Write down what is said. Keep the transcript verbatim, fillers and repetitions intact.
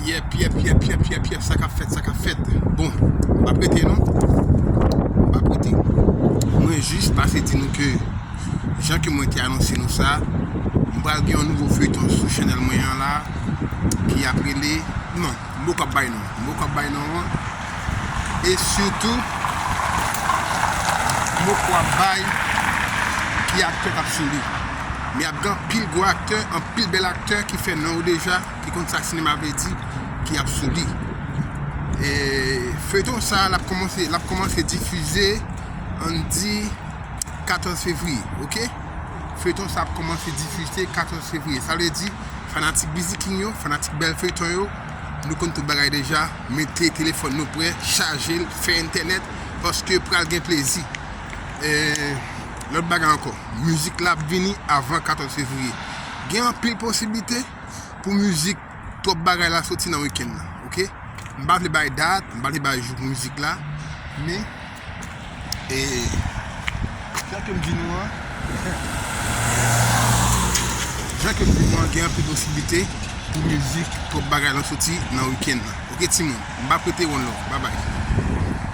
Yep, yep, yep, yep, yep, yep, sa k ap fèt, sa k ap fèt. Bon, m p ap rete non. M p ap rete. Mwen jis pase di nou ke, jan ke mwen te anonse nou sa, m pral gen yon nouvo feyton sou chanèl mwen an la, ki ap rele, non, m poko ap bay non. M poko ap bay non an. E sitou, m poko ap bay ki aktè k ap sou li. Men ap gen anpil gwo aktè, anpil bèl aktè ki fè non yo deja, ki konn sa sinema vle di, ki ap sou li. E feyton sa, l ap kòmanse, l ap kòmanse difize, ann di, katòz fevriye, oke? Feyton sa ap kòmanse difize katòz fevriye. Sa vle di, fanatik Busy King yo, fanatik bèl feyton yo, nou konn tout bagay deja, mete telefòn nou prè, chaje l, fè entènèt, paske pral gen plezi. E, lòt bagay ankò, mizik la ap vini avan katòz fevriye. Gen anpil posiblite pou mizik Twòp Bagay la soti nan wikenn nan, oke? M pa vle bay dat, m pa vle bay jou pou mizik la, men, e, jan ke m di nou an, jan ke m di nou an, gen anpil posiblite pou mizik Twòp Bagay la soti nan wikenn nan. Oke, timoun, m p ap rete, one love, babay.